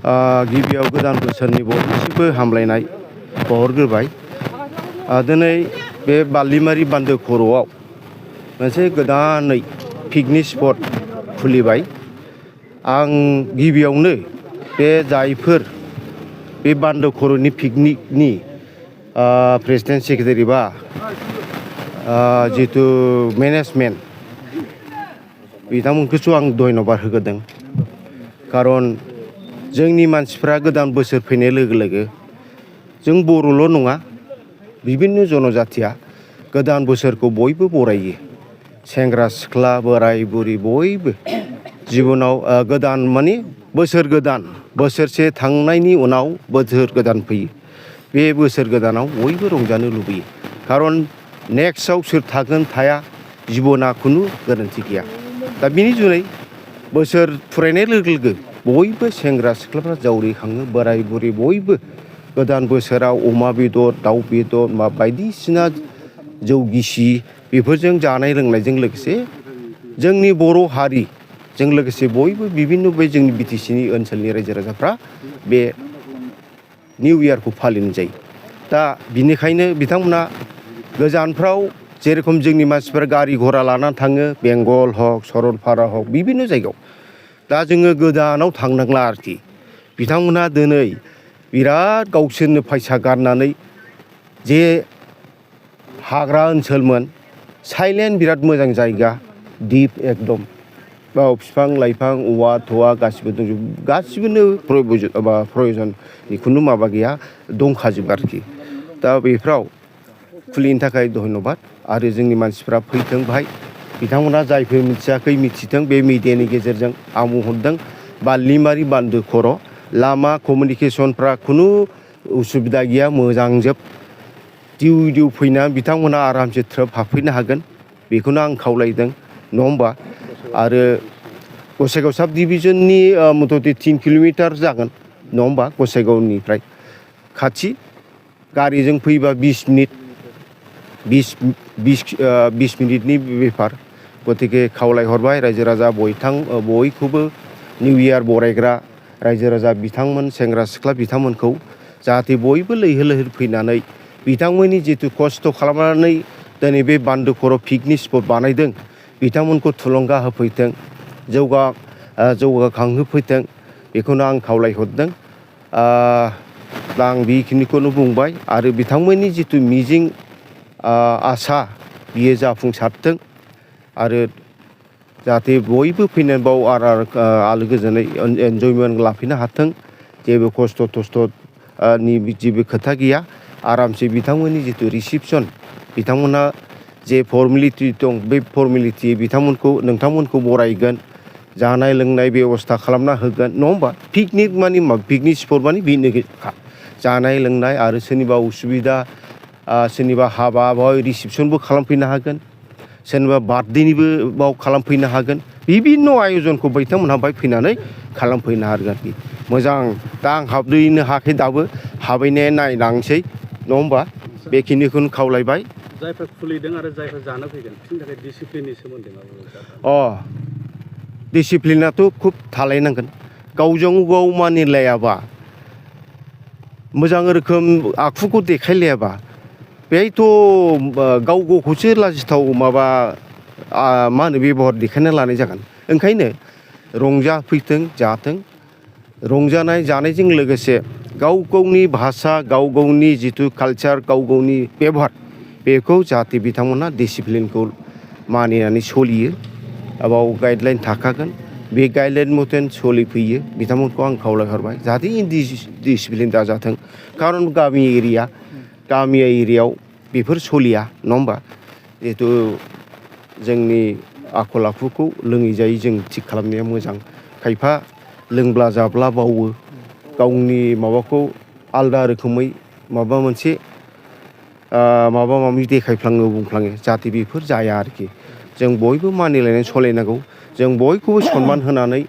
गिबियाव गोदान बोसोरनि बयनिसिमबो हामलायनाय बावहरग्रोबाय। दिनै बे बारलिमारि बान्दो खर'आव मोनसे गोदानै पिकनिक स्पट खुलिबाय। आं गिबियावनो बे जायफोर बे बान्दो खर'नि पिकनिकनि प्रेसिडेन्ट सेक्रेटारि बा जितु मेनेजमेन्ट बिथांमोनखौसो आं धन्यबाद होग्रोदों। खारन जोंनि मानसिफ्रा गोदान बोसोर फैनाय लोगो लोगो जों बर'ल' नङा, बिभिन्न जनजातिया गोदान बोसोरखौ बयबो बरायो। सेंग्रा सिख्ला बोराय बुरि बयबो जिबनाव गोदान माने बोसोर गोदान, बोसोरसे थांनायनि उनाव बोसोर गोदान फैयो। बे बोसोर गोदानाव बयबो रंजानो लुबैयो। खारन नेक्स्टआव सोर थागोन थाया जिबना खुनु गोरोन्थि गैया। दा बिनि जुनै बोसोर फुरायनाय लोगो लोगो बयबो सेंग्रा सिख्लाफ्रा जावरिखाङो, बोराय बुरि बयबो गोदान बोसोराव अमा बेदर, दाउ बेदर, बायदिसिना जौ गिसि बेफोरजों जानाय लोंनायजों लोगोसे जोंनि बर' हारिजों लोगोसे बयबो बिभिन्न बे जोंनि बिटिसिनि ओनसोलनि रायजो राजाफ्रा बे निउ इयारखौ फालिनाय जायो। दा बिनिखायनो बिथांमोना गोजानफ्राव जेरेखम जोंनि मानसिफोरा गारि घरा लानानै थाङो, बेंगल हक सरलपारा हक बिभिन्न जायगायाव। दा जोङो गोदानाव थांनांला आरोखि। बिथांमोनहा दिनै बिराद गावसोरनो फैसा गारनानै जे हाग्रा ओनसोलमोन, साइलेन्ट बिराद मोजां जायगा, दिप एकदम बाव बिफां लाइफां औवा थौवा गासिबो दंजोबो, गासिबोनो प्रयजननि खुनु माबा गैया, दंखाजोबो आरोखि। दा बेफ्राव खुलिनो थाखाय धन्यबाद। आरो जोंनि मानसिफ्रा फैथों बाहाय। बिथांमोना जायफोर मिथियाखै मिथिथों। बे मिडियानि गेजेरजों आं बुंहरदों बारलिमारि बान्दो खर' लामा कमिउनिकेसनफ्रा खुनु उसुबिदा गैया, मोजांजोब। दिउ फैनानै बिथांमोना आरामसे थ्रोब हाबफैनो हागोन, बेखौनो आं खावलायदों, नङा होमबा? आरो गसाइगाव साब डिभिजननि मथथे 3 किल'मिटार जागोन, नङा होमबा? गसाइगावनिफ्राय खाथि गारिजों फैबा 20 मिनिटनि बेफार। गतिके खावलायहरबाय रायजो राजा बयखौबो निउ इयार बरायग्रा रायजो राजा बिथांमोन, सेंग्रा सिख्ला बिथांमोनखौ जाहाथे बयबो लैहोर लैहोर फैनानै बिथांमोननि जिथु खस्थ' खालामनानै दिनै बे बान्दो खर' पिकनिक स्पट बानायदों, बिथांमोनखौ थुलुंगा होफैथों, जौगाखांहोफैथों, बेखौनो आं खावलायहरदों। दा आं बेखिनिखौनो बुंबाय। आरो बिथांमोननि जिथु मिजिं आसा बियो जाफुंसारथों। आरो जाहाथे बयबो फैनानै बाव आलो गोजोनै एन्जयमेन्ट लाफैनो हाथों। जेबो खस्थ' थस्थ'नि जेबो खोथा गैया। आरामसे बिथांमोननि जिथु रिसिपसन, बिथांमोनहा जे फर्मेलिटि दं, बे फर्मेलिटि नोंथांमोनखौ बरायगोन, जानाय लोंनाय बेब'स्था खालामना होगोन, नङा होमबा? पिकनिक मानि मा? पिकनिक स्पट मानि बेनोखा। जानाय लोंनाय आरो सोरनिबा उसुबिदा, सोरनिबा हाबा बाव रिसिपसनबो खालामफैनो हागोन, सोरनिबा बार्थडेनिबो बाव खालामफैनो हागोन। बिभिन्न आयजनखौ बिथांमोनहा बाहाय फैनानै खालामफैनो हागोन। मोजां। दा आं हाबहैनो हायाखै दाबो, हाबहैनाया नायलांसै, नङा होमबा? बेखिनिखौनो खावलायबाय। जायफोर खुलिदों आरो जायफोर जानो फैगोन बिसोरनि थाखाय डिसिप्लिननि सोमोन्दै मा बुंनो? डिसिप्लिनाथ' खुब थालायनांगोन। गावजों गाव मानिलायाबा, मोजां रोखोम आखुखौ देखायलायाबा, बेहायथ' गाव गावखौसो लाजिथाव माबा मा होनो बेबहार देखायना लानाय जागोन। ओंखायनो रंजाफैथों, जाथों। रंजानाय जानायजों लोगोसे गाव गावनि भाषा, गाव गावनि जिथु कालचार, गाव गावनि बेबहार, बेखौ जाहाथे बिथांमोना डिसिप्लिनखौ मानिनानै सोलियो। बाव गाइडलाइन थाखागोन, बे गाइडलाइन मथेन सोलिफैयो। बिथांमोनखौ आं खावलायहरबाय जाहाथे इनडिसिप्लिन दाजाथों। खारन गामि एरियायाव बेफोर सोलिया, नङा होमबा? जिहेथु जोंनि आखल आखुखौ लोङै जायै जों थिग खालामनाया मोजां। खायफा लोंब्ला जाब्ला बावो, गावनि माबाखौ आलदा रोखोमै माबा मोनसे माबा माबि देखायफ्लाङो, बुंफ्लाङो, जाहाथे बेफोर जाया आरोखि। जों बयबो मानिलायनानै सोलिनांगौ, जों बयखौबो सनमान होनानै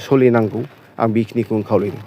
सोलिनांगौ। आं बेखिनिखौनो खावलायदों।